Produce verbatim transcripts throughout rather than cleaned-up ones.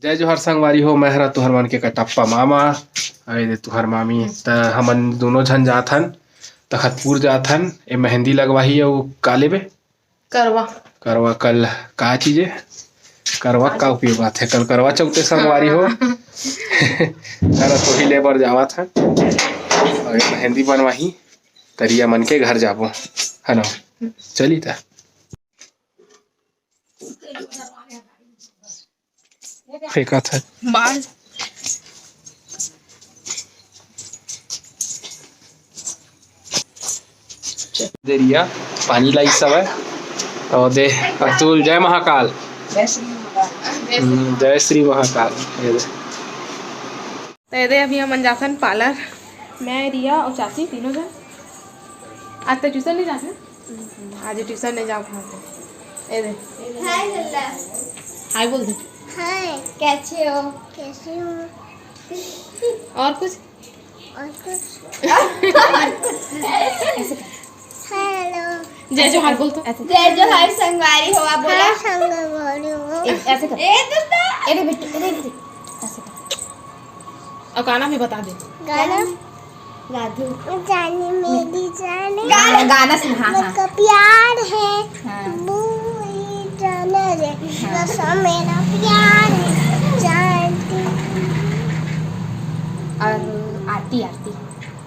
जय जोहार संगवारी हो, मैं हरा तुहर मन के कटप्पा मामा। अरे दे तुहर मामी, त हमन दोनों झन जात हन, तखतपुर जात हन। ए मेहंदी लगवाही अउ का लेबे? करवा। करवा कल का चीज हे? करवा का उपयोग आथे? कल करवा चौथ ए संगवारी हो। हरा थोड़ी ले बर जावत हन। अउ ए मेहंदी बनवाही, तरिया मन के घर जाबो, है ना? चली त। फेंकत हे। बाल। दे रिया, पानी लाई सब हे। अउ दे, अतुल, जय महाकाल। जय श्री महाकाल। हम्म, जय श्री महाकाल। ये दे। त ये दे, अभी हमन जाथन पार्लर। मैं, रिया अउ चाची तीनों झन। आज तो ट्यूशन नहीं जात ना? आज ट्यूशन नहीं जात हन। ये दे। हाय लल्ला। हाय बोल दे। हाय। कैसे हो? कैसे हो? और कुछ? और कुछ? ऐसे कर। हेलो। जय जोहार बोल तो। ऐसे। जय जोहार संगवारी हो, आप बोला। हाँ, संगवारी हो। ए-, ऐसे कर। ए, तो, तो। ए रे बेटी, ए रे बेटी। ऐसे कर। अउ गाना भी बता दे। गाना? राधू। जाने मेरी जाने। गाना, गाना सुन, हाँ, हाँ। मेरा प्यार है। हाँ। वो ही जाने रे। हाँ। बस मेरा प्यार है। जानती। और आरती, आरती।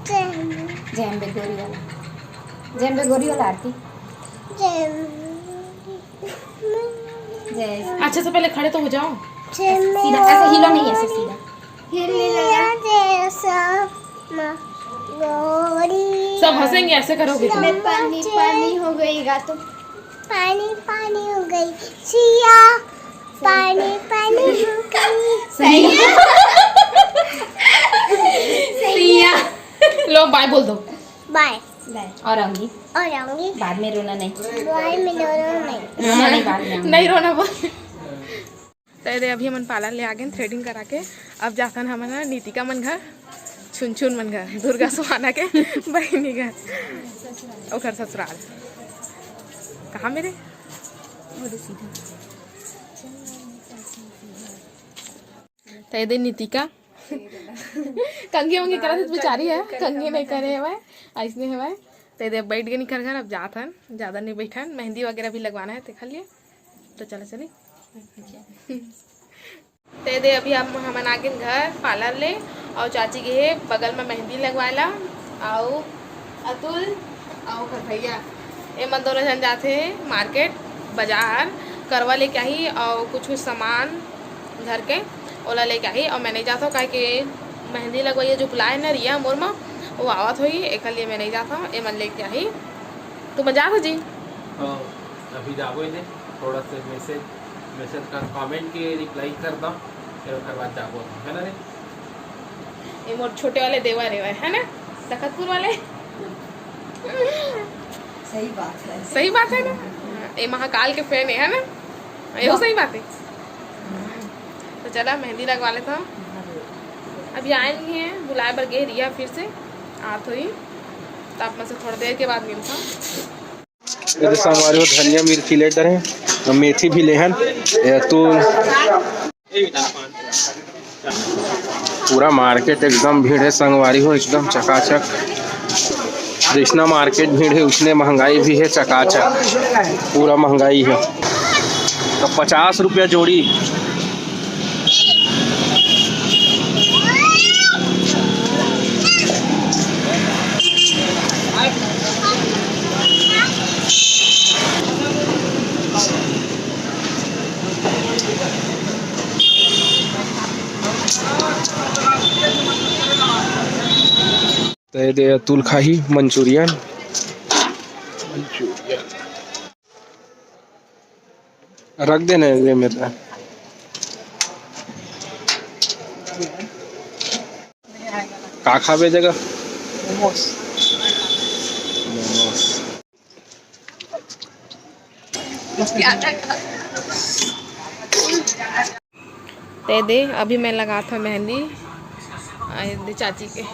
जय अम्बे। जय अम्बे गोरी वाला। जय अम्बे गोरी वाला आरती। जय अम्बे। जय। अच्छा, से पहले खड़े तो हो जाओ। जय अम्बे। सीधा, ऐसे हिलो नहीं, ऐसे सीधा। हिल नहीं लगा। जय अम्बे। गोरी। सब हंसेंगे, ऐसे करोगे तो। मैं पानी, पानी हो गई गा तो। पानी, पानी हो गई। सिया, पानी, पानी हो गई। सही है। सही है। लो, बाय बोल दो। बाय। बाय। और आऊंगी। और आऊंगी। बाद में रोना नहीं। बाद में रोना नहीं। रोना नहीं, बाद में आऊंगी। नहीं रोना बोल। त ये दे, अभी हमन पार्लर ले आगेन थ्रेडिंग करा के। अब जाथन हमन ह नीतिका मन घर, छुनछुन मन घर, दुर्गा सुहाना के बहिनी घर, ओकर ससुराल। कहाँ मेरे? त ये दे नीतिका कंघी वंघी करत हे, बेचारी है, कंघी नहीं करे हवय, अइसने हवय। त ये दे, बैठ गे निकर घर, अब जाथन, ज्यादा नहीं बैठन, मेहंदी वगैरह भी लगवाना है, तेखर लिए। तो चला चली। त ये दे, अभी हम, हमन आगेन घर पार्लर ले, अउ चाची गे हे बगल में मेहंदी लगवाए ला, अउ अतुल अउ ओकर भैया, ए मन दोनों झन जाथे मार्केट, बाजार, करवा लेके आही अउ कुछ कुछ सामान घर के, ओला लेके आही। अउ मैं नहीं जात हूँ, काहे कि मेहंदी लगवाइया जो बुलाए ना रिया मोर मा, वो आवत होही, एकर लिए मैं नहीं जात हूँ, ए मन लेके आही। तू मन जात हो जी? हाँ, अभी जाबो ही नहीं, थोड़ा से मैसेज, मैसेज का कमेंट के रिप्लाई कर दो, फिर ओकर बाद जाबो, है ना रे? ये मोर छोटे वाले देवर हे, है ना, तखतपुर वाले। सही बात है। सही बात है ना? ये महाकाल के फैन है, है ना? ये सही बात है। तो चला, मेहंदी लगवा लेता हूँ। अभी आए नहीं है, बुलाए बर गे रिया फिर से, आत होही, तो आप मन से थोड़ा देर के बाद मिलता हूँ। ये दे संगवारी हो, धनिया मिर्ची ले डरे, मेथी भी लेहन। ये तू पूरा मार्केट एकदम भीड़ है संगवारी हो, एकदम चकाचक। जैसना मार्केट भीड़ है, उसने महंगाई भी है, चकाचक, पूरा महंगाई है। तो पचास रुपया जोड़ी। ते दे अतुल खाही मंचूरियन। मंचूरियन। रख देना ये मेरा। का खाबे जगह? मोमोस। मोमोस। ते दे, अभी मैं लगात हव मेहंदी, आ, दे चाची के।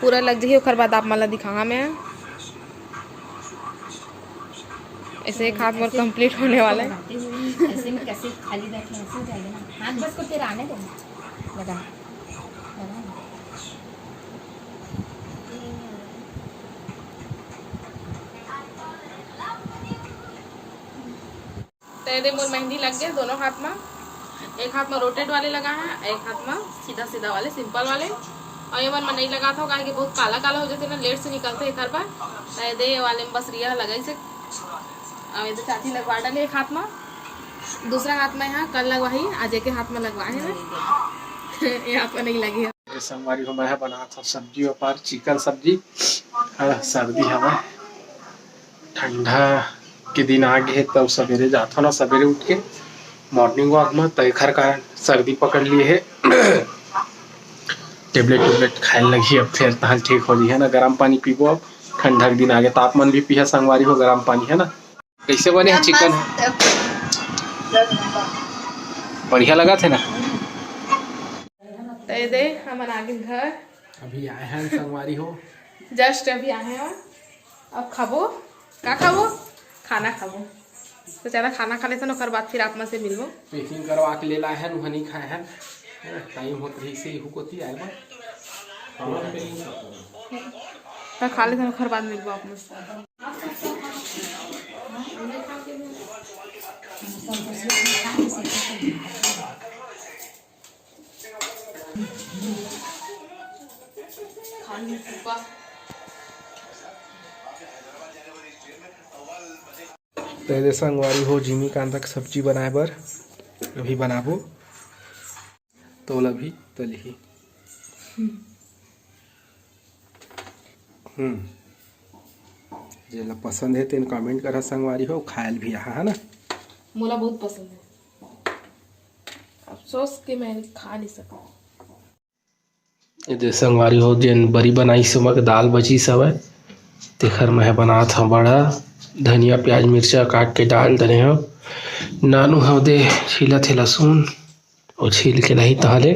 पूरा लग जाही, ओकर बाद आप मन ला दिखाहा मैं। ऐसे एक हाथ मोर कंप्लीट होने वाला है। ऐसे में कैसे खाली बैठे, ऐसे हो जाएगा ना। हाथ बस को तेरा आने दो, लगा, लगा। तो ये दे मोर मेहंदी लग गए दोनों हाथ में। एक हाथ में रोटेट वाले लगा है, एक हाथ में सीधा सीधा वाले, सिंपल वाले। और ये मन में नहीं लगा था, काहे कि बहुत काला काला हो जाते ना, लेट से निकलते एक बार। तो ये दे ये वाले में बस रिया लगाई से। अब ये तो चाची लगवा डाले एक हाथ में, दूसरा हाथ में यहाँ कल लगवाही, आज एक हाथ में लगवा है। ये हाथ में नहीं लगी है। ये संगवारी हो, मैं बना था सब्जी व्यापार, चिकन सब्जी। हाँ, सर्दी हवा, ठंडा के दिन आ गए, तब सवेरे जाथो ना, सवेरे उठ के मॉर्निंग वॉक में, तो एखर कारण सर्दी पकड़ लिए है। टेबलेट टुबलेट खाए लगी, अब फिर तहन ठीक हो जी है ना। गरम पानी पीबो, अब ठंडा के दिन आगे, तापमान भी पिया संगवारी हो, गरम पानी है ना। कैसे बने है चिकन? बढ़िया लगा थे ना। तो ये दे हमन आगे घर। अभी आए हैं संगवारी हो। जस्ट अभी आए हैं। अब खाबो। का खाबो? खाना खाबो। तो चला खाना खा लेथन, ओकर बाद फिर आप मन से मिलबो। पैकिंग करवा के ले लाए हैं, उहाँ नहीं खाए हैं। टाइम होत रही से इहू कोती आए बा। तो खा लेथन, ओकर बाद मिलबो आप मन से। तो ये दे संगवारी हो, जिमी कांदा के सब्जी बनाए बर अभी बनाबो। तो ओला भी तलही। हम्म, जेला पसंद है तेन कमेंट करा संगवारी हो, खायल भी आहा, है ना? मोला बहुत पसंद है, अफसोस कि मैं खा नहीं सकूँ। ये दे संगवारी हो, जेन बरी बनाई से ओमा के दाल बची हवय, तेखर मैं बनात हव बड़ा। धनिया, प्याज, मिर्चा काट के डाल डरे हव। नानू हव दे छीलत हे लहसुन, और छील के लाही तहाले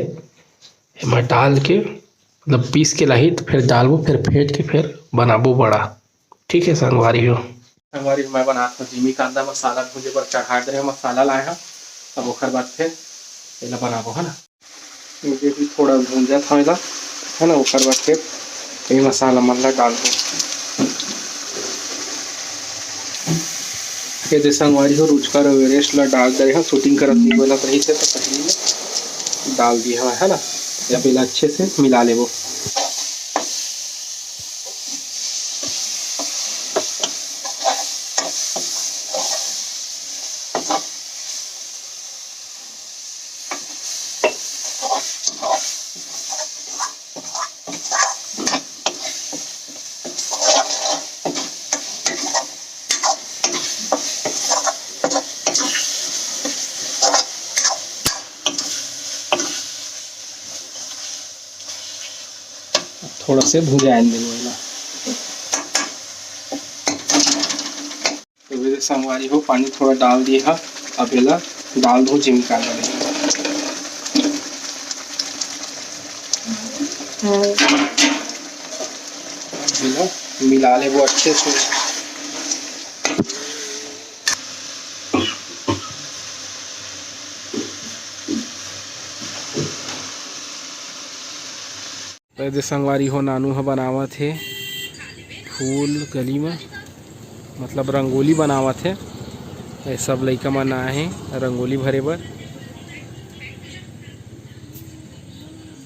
एमा डाल के, मतलब पीस के लाही, तो फिर डालबो, फिर फेंट के फिर बनाबो बड़ा। ठीक है संगवारी हो। संगवारी हो, मैं बनात हव जिमी कांदा मसाला भूंजे बर चढ़ा दे हव, मसाला लाए हव, अब ओकर बाद फिर एला बनाबो, है ना। ये भी थोड़ा भूंजत हव एला, है ना, ओकर बाद फिर ये मसाला मन ला डालबो। ये दे संगवारी हो, रुचका रवेरेस्ट ला डाल दे हव, शूटिंग करत नहीं बोलत रही थे तो पहले में डाल दिया हव, है ना। अब एला अच्छे से मिला लेबो। थोड़ा से भुंजाए देबो एला। तो मेरे संगवारी हो, पानी थोड़ा डाल दिए हा, अब एला डाल दो जिमी कांदा में। अब एला मिला लेबो अच्छे से। ए दे संगवारी हो, नानू ह बनावत हे फूल कली म, मतलब रंगोली बनावत हे। ए सब लइका मन आए हे रंगोली भरे बर।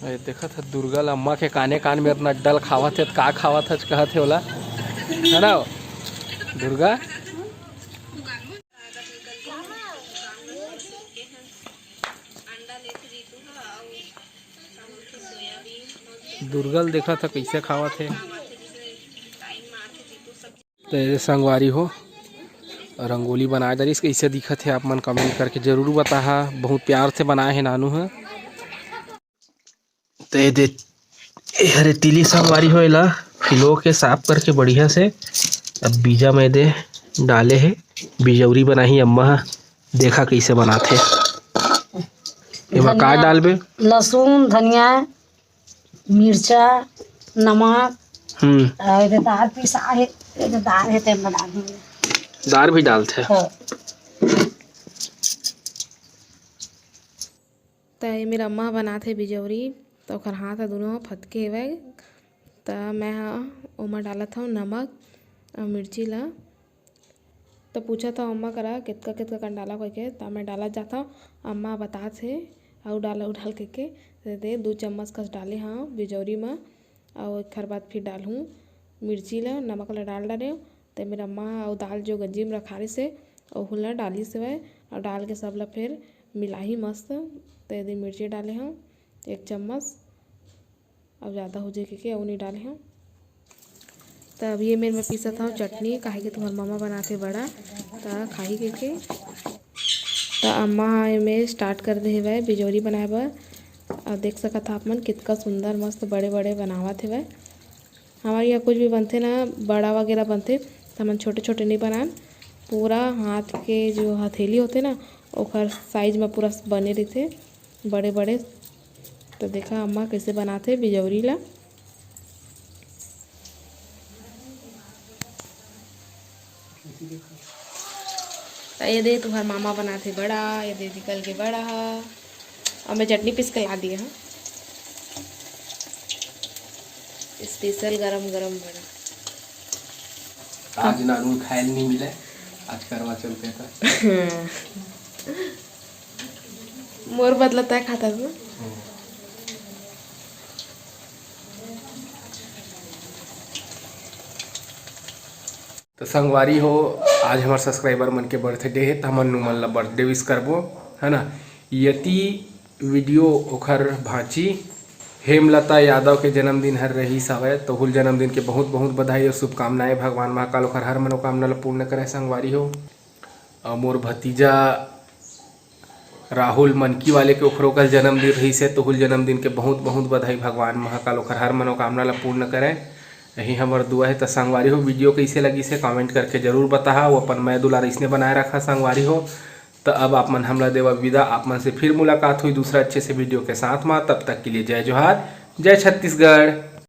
ए देखत ह दुर्गा ल अम्मा के काने कान में अतना डल खावत हे, त का खावत हच कहत हे ओला, है ना दुर्गा? दुर्गा ल देखत ह कइसे खावत हे। त ये संगवारी हो, रंगोली बनाए डरिस, कइसे दिखत हे आप मन कमेंट करके जरूर बताहा। बहुत प्यार से बनाए हे नानू ह। त ये दे, ए हरे तिली संगवारी हो, एला फिलो के साफ करके बढ़िया से अब बीजा में दे डाले हे, बिजौरी बनाही अम्मा ह। देखा कइसे बनाथे। एमा का धनिया, डालबे? लहसुन, धनिया, मिर्चा, नमक, हम्म। अउ एदे दार पिसा हे, एदे दार हे, तेन बना दूंगी। दार भी डालथे। हाँ। त ये मेर अम्मा बनात हे बिजौरी, त ओखर हाथ ह दुनों ह फतके हेवय। त मैं ह ओमा डालत हव नमक अउ मिर्ची ला। त पूछत हव अम्मा करा, "केतका केतका कन डालव?" कहिके। त मैं डालत जात हव, अम्मा बतात हे, "अउ डाल, अउ डाल," कहिके। त दे दू चम्मच कस डाले हव बिजौरी म, अउ एखर बाद फिर डालहूँ मिर्ची ला, नमक ला डाल डारेव। त मेर अम्मा अउ दाल जो गंजी म रखा रिहिस हे, ओहू ला डालिस हवय, अउ डाल के सब ला फेर मिलाही मस्त। त एदे मिर्ची डाले हव एक चम्मच, अउ जादा हो जाही कहिके अउ नइ डाले हव। त अब ये मेर मैं पीसत हव चटनी, काहे कि तुँहर ममा बनाथे बड़ा, त खाही कहिके। त अम्मा ह एमे start कर दे हेवय बिजौरी बनाए बर। अउ देख सकत हव आप मन, कितका सुंदर मस्त बड़े बड़े बनावत हेवय। हमर इहाँ कुछ भी बनथे ना, बड़ा वगैरह बनथे, त हमन छोटे छोटे नइ बनान, पूरा हाथ के जो हथेली होथे ना, ओखर size म पूरा बने रहिथे बड़े बड़े। त देखा अम्मा कइसे बनाथे बिजौरी ला। त ये दे तुँहर मामा बनाथे बड़ा, ये दे निकल के बड़ा ह। अउ मैं चटनी पीस के ला दिए हव। Special गरम गरम बड़ा। आज नानू खाए ल नहीं मिले, आज करवा चौथ हे त। मोर बदला तय खाता तू। त संगवारी हो, आज हमर subscriber मन के birthday हे, त हमन उमन ला birthday wish करबो, है ना। यति video ओखर भांची हेमलता यादव के जन्मदिन हर रहिस हवय, तहू ल जन्मदिन के बहुत बहुत बधाई अउ शुभकामनाएं। भगवान महाकाल ओखर हर मनोकामना ला पूर्ण करे संगवारी हो। अउ मोर भतीजा राहुल मनकी वाले के ओखरो कल जन्मदिन रहिस हे, तहू ल जन्मदिन के बहुत बहुत बधाई। भगवान महाकाल ओखर हर मनोकामना ला पूर्ण करे, यही हमर दुआ हे। त संगवारी हो, video कइसे लगिस हे comment करके जरूर बताहा, अउ अपन मया दुलार अइसने बनाए रखा संगवारी हो। त अब आप मन हमला देवा विदा, आप मन से फिर मुलाकात होही दूसरा अच्छे से video के साथ मा। तब तक के लिए जय जोहार, जय छत्तीसगढ़।